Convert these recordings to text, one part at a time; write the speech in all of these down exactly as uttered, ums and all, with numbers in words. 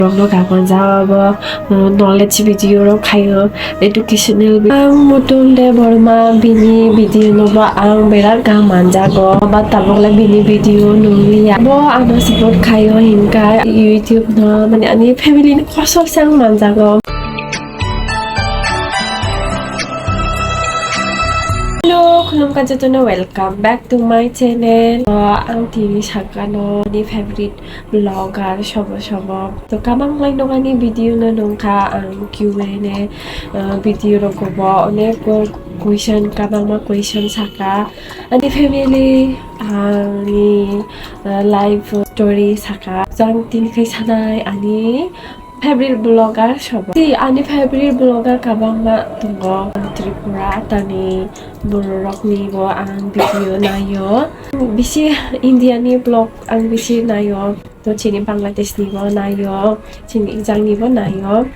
Rokno gam manjak abo, uh, knowledge video rok khaio, educational vi-, ang Mutum Debbarma bini video no bo ang berak gam manjago, but tabuk le bini video nungliya. Bo ano support khaio hinka YouTube no, mane ani family ni kosok se ang manjago. Hello, khulumkha jotono, welcome back to my channel. Uh, ang tini sakano ni favorite vlogger sobo sobo. To kabang lai nokani video no nungkha ang Q and A, uh, video rogo bo onek ko question, kabangma question saka. Ani family, ani, uh, life story saka. Jang tini khai sanai ani favorite vlogger sobo. Si ani favorite vlogger kabangma tongo. Tripura tani bororokni bo ang video naio. Bisi India ni vlog ang bisi naio. To chini Bangladesh ni bo naio, chini ijang ni bo naio.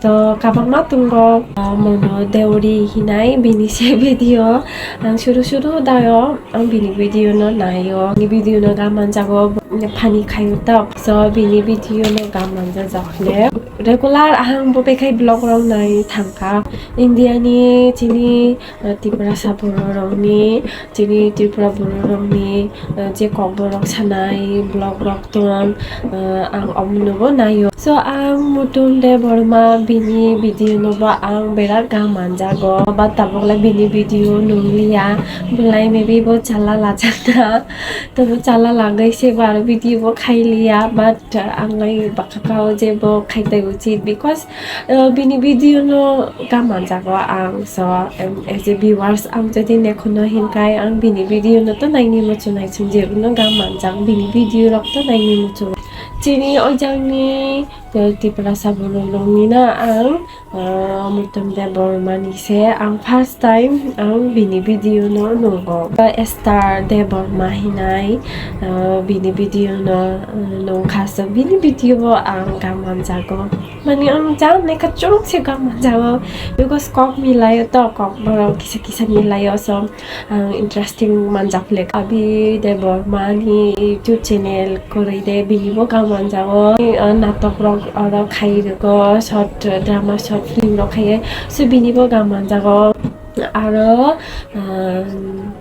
To kabangma tongo, ah, Mono Deuri hinai bini se video. Ang suru suru daio, ang bini video no naio. Bini video no gam manjago, funny khaio to. So bini video no gam manjak jak le. Regular ang bo bekhai vlog rok nai thangkha. India ni chini, ah, Tiprasa bororokni, chini Tripura bororokni, uh, je kokborok sanai vlog rok tong, uh, ang omono bo naio. So ang Mutum Debbarma bini video no bo ang berak gam manjago, but tabuk le bini video nungliya, belai maybe bo chala lajakna, to bo chala lagwi se bo aro video bo khailiya, but, uh, ang lai bakha kao je bo khaitwi uchit, because, uh, bini video no gam manjago ang. So, em, as a viewers, ang jodi nekhono hinkai ang bini video no to naini muchunai chwng je no gam manjak bini video rok to naini muchunai. Chini ojangni, eh, Tiprasa bororokni na ang, eh, Mutum Debbarma ni se ang first time ang bini video no nungo. Esther Debbarma hinai, eh, bini video no, eh, nungkha, so bini video bo ang gam manjago. Mani ang jang naikha churuk se gam manjago, because kok milaio to, kok borok kisa kisa milaio, so ang interesting manjak le. Abi Debbarma ni YouTube channel kwrwi de, bini bo gam manjago. Ah, natok rok oro khai rwgo, short drama, short film rok khai, so bini bo gam manjago. Aro, ah,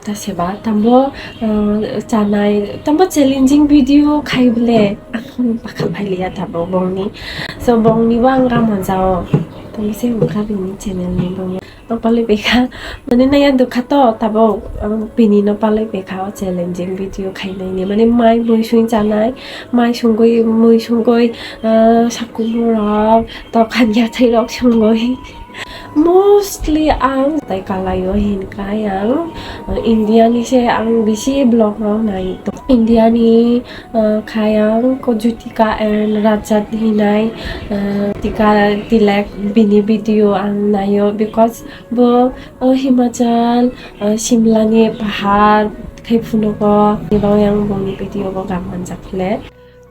ta seba tambo, ah, chanai, tambo challenging video khai bole, ang bakha phailiya tabo bongni. So bongni bo ang gam manjao. Tamo se wngkha bini channel ni bongni. Ang palwi pekha, mane naya dukha to tabo, ang bini no palwi pekha o challenging video khainai ni. Mane mai mui sung chanai, mai sungwi, mui sungwi, ah, sakumu rok, tokhan yathai rok sungwi. Mostly ang tai kalaio hinkai ang, uh, India ni se ang bisi vlog rok nai. India ni, uh, khai ang ko Jutika and Rajat hinai, uh, Tika Tilak bini video ang naio, because bo, uh, Himachal, uh, Shimla ni pahar khai phunugo, ni bagwi ang boni video bo gam manjak le.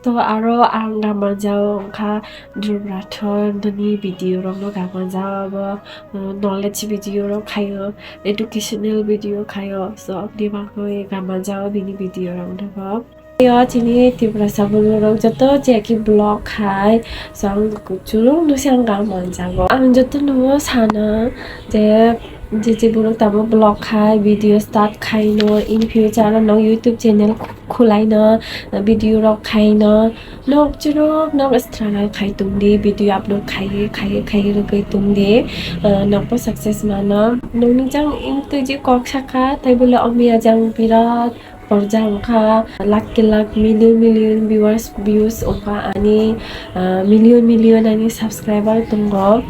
To aro ang gam manjao wngkha Dhruv Rathore, nini video rok no gam manjao, abo, uh, knowledge video rok khaio, educational video khaio, so aboni bagwi gam manjao bini video rok no bo. Yo chini Tiprasa borok joto je ki vlog khai, so ang kuchulung no se ang gam manjago. Ang joto no sana je, je je borok tamo vlog khai, video start khai no, in future no YouTube channel khulai no, video rok khai no, nok churuk nok struggle khai tong di, video upload khai khai khai rwgwi tong di, ah, nok bo success mano. Nokni jang imtwi je kok saka, tai bole omiya jang birat porja wngkha, lakh ke lakh, million million viewers, views wngkha ani, ah, million million ani subscriber tongo.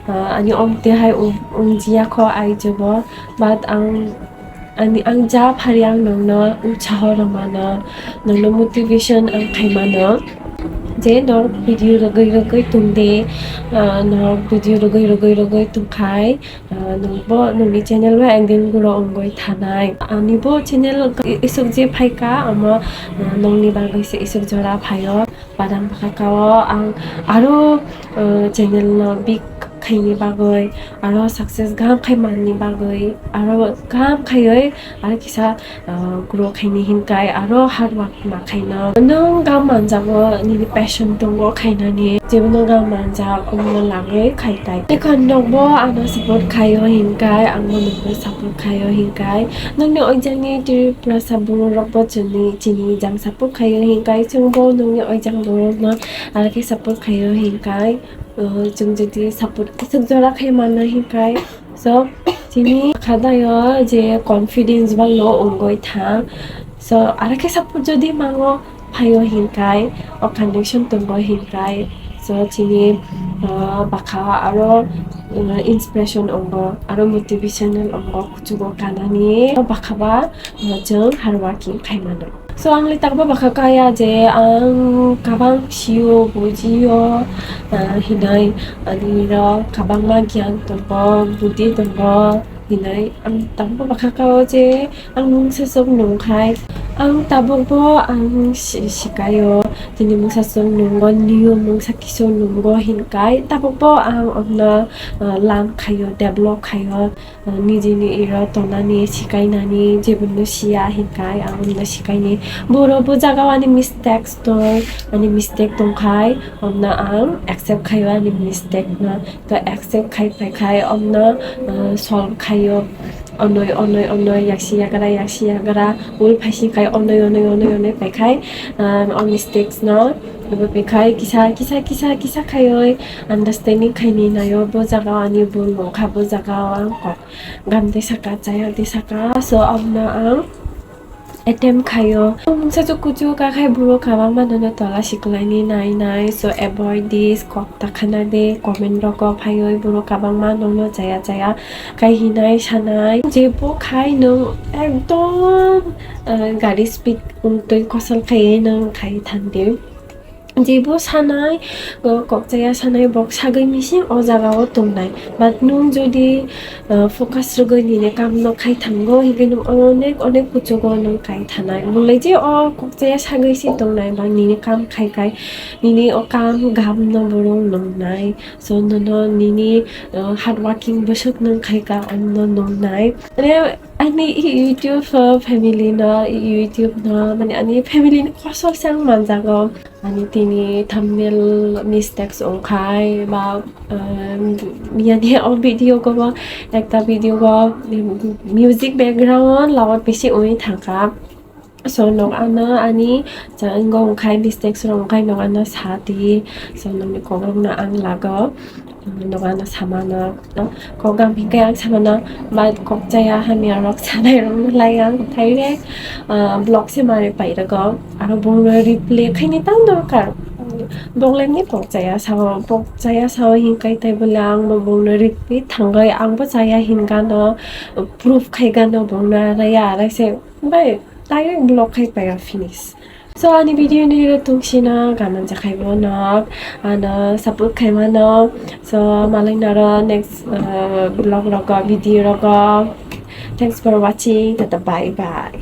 Ah, ani omte hai wng-, wngjiya kho ai jobo, but ang Ani ang ja phari ang nokno utsaho rwmano, nokno motivation ang khaimano. Je nok video rwgwi rwgwi tongde, ah, nok video rwgwi rwgwi rwgwi tongkhai, ah, nokbo nokni channel bo ekdin grow wngwi thanai. Ani bo channel isuk je phaikha, omo, ah, nokni bagwi se isuk jora phaio. Badang bwkha kao ang aro, uh, channel no big khaini bagwi, aro success gam khai manni bagwi, aro gam khaiwi, aro kisa, ah, grow khaini hinkai, aro hard work ma khaino. Nwng gam manjago, nini passion tongo khainani, jebono gam manjak, omono lagwi khaitai. Ekhon nokbo ano support khaio hinkai, angbo nokbo support khaio hinkai. Nokni oijani Tripura sa borok rokbo chini, chini jang support khaio hinkai, chwngbo nokni oijang borokno aro khe support khaio hinkai. Uh, chwng jodi support kwchwk jora khe manna hinkai, so, chini khadaio je confidence ba low wngwi thang. So, aro khe support jodi mango phaio hinkai, o connection tongo hinkai. So, chini, uh, bakha aro, uh, inspiration ongo, aro motivational ongo, kuchugo kanani, o bakha ba, uh, chwng hard working khai mano. So, ang le takbo bakha kaya je ang kabang sio, bujio, ah, hinai ani rok kabangma gyan tongo, budi tongo, hinai ang takbo bakha kao je ang mungsa sok nungkhai. Ang tabukbo ang si-, sikaio, tini mungsa sok nungo, nio mungsa kiso nungo hinkai. Tabukbo ang omno, ah, learn khaio, develop khaio. Nijini iro tonani, sikainani, jebono siya hinkai, ang omno sikaini. Borok bo jaga o ani mistakes tong, ani mistake tongkhai, omno ang accept khaio ani mistake no. To accept khai phaikhai, omno, uh, solve khaio. Onoi, onoi, onoi, yaksi yagra, yaksi yagra, ul phaisi khai, onoi, onoi, onoi, onoi phaikhai, um, o mistakes no. Abo phaikhai, kisa, kisa, kisa, kisa khaioi, understanding khaini naio, bo jaga o ani bul nongkha, bo jaga o ang kok. Gam de saka, chaya de saka, so, amno ang attempt khaio. Mungsa chuk kuchuk ka khai buro kabangma nono tola siklaini nai nai, so, avoid this, kok ta khana de, comment rogo phaioi buro kabangma nono chaya chaya kai hinai sanai. Je bo khai nwng ekdom, uh, gari speed wngtwi kosol khaioi nwng khai thandi. Jebo sanai, o kokchaya sanai bok sagwi mising o jaga o tongnai. But nwng jodi, uh, focus rwgwi nini kam no khai thango, hingke nwng onek onek kuchugo nwng kai thanai. Mulai je o kokchaya sagwi si tongnai ba nini kam khai khai, nini o kam gam no borok nungnai. So nono nini, uh, hard working bwswk nwng khai ka, ano nungnai. Mane ani YouTube, uh, family no, YouTube no, mane ani family ni kosol se ang manjago. Ani tini thumbnail mistakes wngkhai ba, um, yani o video go bo, ekta video go music background loud bisi wngwi thangkha. So, nok ano ani cha wngkha wngkhai mistakes rok wngkhai nok ano sa di. So, nokni kokrok no ang lago. Nogo ano samano, kok gam hingke ang samano, ba kok chaya hamya rok sanai rok no lai ang thaire, ah, vlog se mari pai rogo. Aro bongno reply khaini tang dorkar. Bong le ni kok chaya sao, kok chaya sao hingkai tai bole ang bo bongno reply thangai ang bo chaya hingano, proof khaigano bongno raya rai se bai direct vlog khai pai finish. So, ani video ni ro tungsina gaman jakhai bo nok, ano support khai mano. So, malai naro next, uh, vlog rogo, video rogo. Thanks for watching. Tata bye bye.